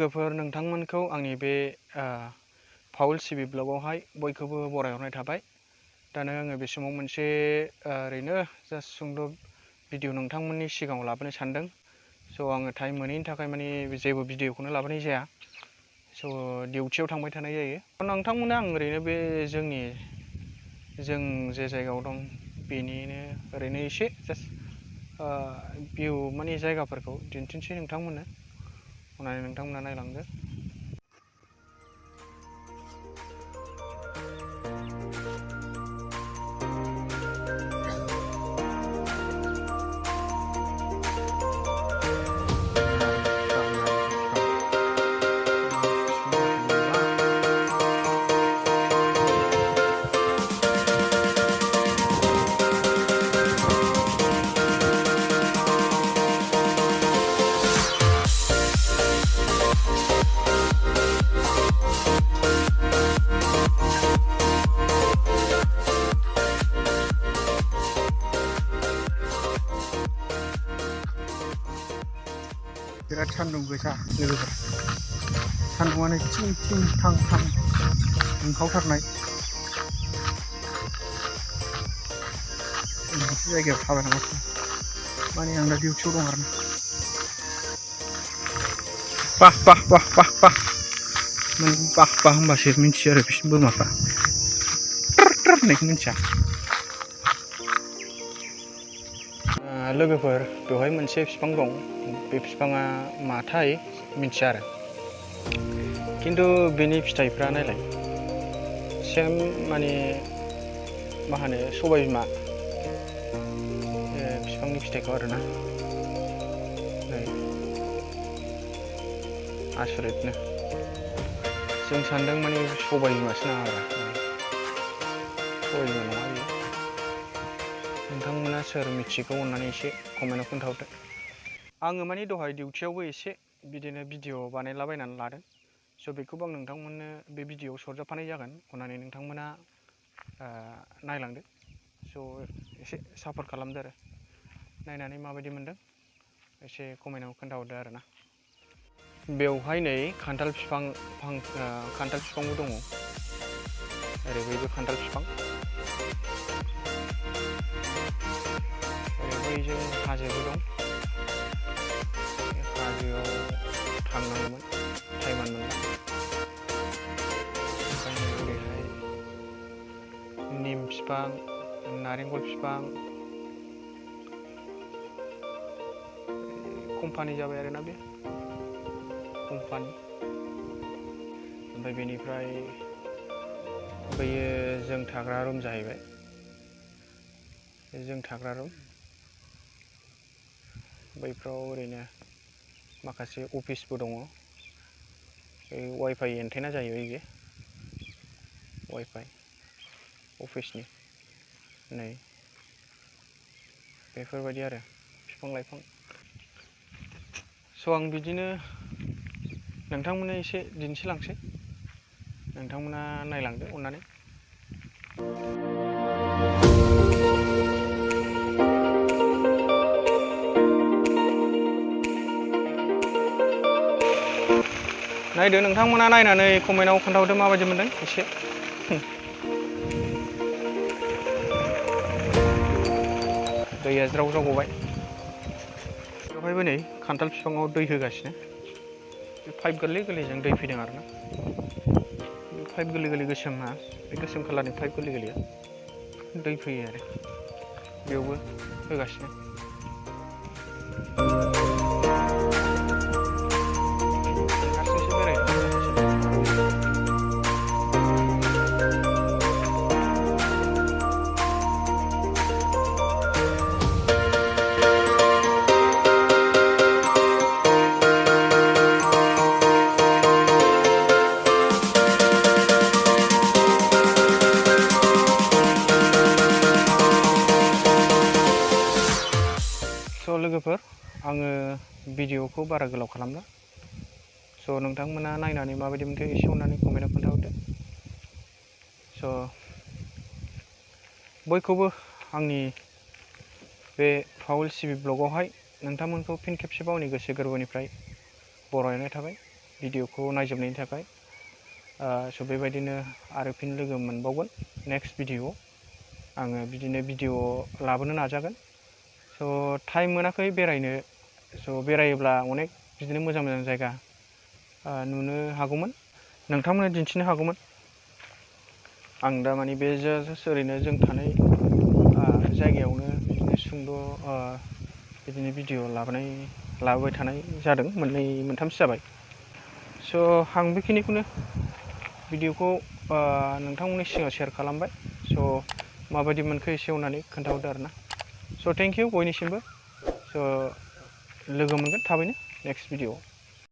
लोगोफोर नोंथांमोनखौ आंनि बे फाउल सिबि ब्लगावहाय बयखौबो बरायहरनाय थाबाय। दानो आङो बे समाव मोनसे ओरैनो जास्ट सुंद' भिडिअ नोंथांमोननि सिगाङाव लाबोनो सानदों। स' आङो टाइम मोनैनि थाखाय माने जेबो भिडिअखौनो लाबोनाय जाया। स' डिउटियाव थांबाय थानाय जायो। नोंथांमोना आं ओरैनो बे जों जे जायगायाव दं बेनिनो ओरैनो एसे जास्ट भिउ माने जायगाफोरखौ दिन्थिनोसै नोंथांमोननो। अननानै नोंथांमोना नायलांदो। बिराद सान्दुं गोसा लोगोफोर, सान्दुंआनो थिं थिं थां थां दुंखावथारनाय। मोनसे जायगायाव थाबायनांगासिनो माने आं दा डिउटियाव दं आरोना। बाह बाह बाह बाह बाह माने बाह बाह होनबासो मिन्थियो आरो बिसोर बोरमाफ्रा ट्रार ट्रार होननायखौ मिन्थिया। लोगोफोर बेवहाय मोनसे बिफां दं, बे बिफाङा माथाय मिथिया आरो, खिन्थु बेनि फिथाइफ्रा नायलाय सेम माने मा होनो सबाय बिमा बिफांनि फिथाइखौ आरोना। नै आसरितनो जों सानदों माने सबाय बिमासो नामा आरो, सबाय बिमा नङा बेयो। नोंथांमोना सोर मिथिगौ अननानै एसे कमेन्टआव खोन्थाहरदो। आङो माने दहाय डिउटियावबो एसे बिदिनो भिडिअ बानायलाबायनानै लादों। स' बेखौबो आं नोंथांमोननो बे भिडिअआव सरजाबफानाय जागोन। अननानै नोंथांमोना नायलांदो। स' एसे सापर्ट खालामदो आरो, नायनानै माबायदि मोनदों एसे कमेन्टआव खोन्थाहरदो आरोना। बेवहाय नै खान्थाल बिफांबो दङ। ओरै बैबो खान्थाल बिफां, ओरै बैजों हाजोबो दं। हाजोआव थांनांगौमोन, टाइमानो मोनला। ओंखायनो ओरैहाय निम बिफां, नारेंखल बिफां, कम्पानि जाबाय आरोना बे कम्पानि। ओमफ्राय बेनिफ्राय बैयो जों थाग्रा रुम जाहैबाय, जों थाग्रा रुम। बैफ्राव ओरैनो माखासे अफिसबो दङ। वाइफाइ एन्टेना जाहैबाय बे वाइफाइ अफिसनि। नै बेफोरबायदि आरो बिफां लाइफां। स' आं बिदिनो नोंथांमोननो एसे दिन्थिलांसै, नोंथांमोना नायलांदो अननानै। नायदो नोंथांमोना, नायनानै कमेन्टआव खोन्थाहरदो माबायदि मोनदों एसे। दैया ज्राव ज्राव गबाय। बेवहायबो नै खान्थाल बिफाङाव दै होगासिनो। बे पाइप गोरलै गोरलैजों दै फैदों आरोना। बे पाइप गोरलै गोरलै गोसोमा, बे गोसोम खालारनि पाइप गोरलै गोरलैया दै फैयो आरो बेयावबो होगासिनो। स' लोगोफोर, आङो भिडिअखौ बारा गोलाव खालामला। स' नोंथांमोना नायनानै माबायदि मोनखो एसे अननानै कमेन्टआव खोन्थाहरदो। स' बयखौबो आंनि बे फाउल सिबि ब्लगावहाय नोंथांमोनखौ फिन खेबसेबाव आंनि गोसो गोरबोनिफ्राय बरायनाय थाबाय। भिडिअखौ नायजोबनायनि थाखाय। स' बेबायदिनो आरो फिन लोगो मोनबावगोन नेक्स्ट भिडिअ। आङो बिदिनो भिडिअ लाबोनो नाजागोन। स' टाइम मोनाखै बेरायनो। स' बेरायोब्ला अनेक बिदिनो मोजां मोजां जायगा नुनो हागौमोन, नोंथांमोननो दिन्थिनो हागौमोन। आं दा माने बे जास्ट ओरैनो जों थानाय जायगायावनो बिदिनो सुंद' बिदिनो भिडिअ लाबोबाय थानाय जादों, मोननै मोनथामसो जाबाय। स' आं बेखिनिखौनो भिडिअखौ नोंथांमोननि सिगाङाव शेयार खालामबाय। स' माबायदि मोनखो एसे अननानै खोन्थाहरदो आरोना। स' थेंक इउ बयनिसिमबो। स' लोगो मोनगोन थाबैनो नेक्स्ट भिडिअ।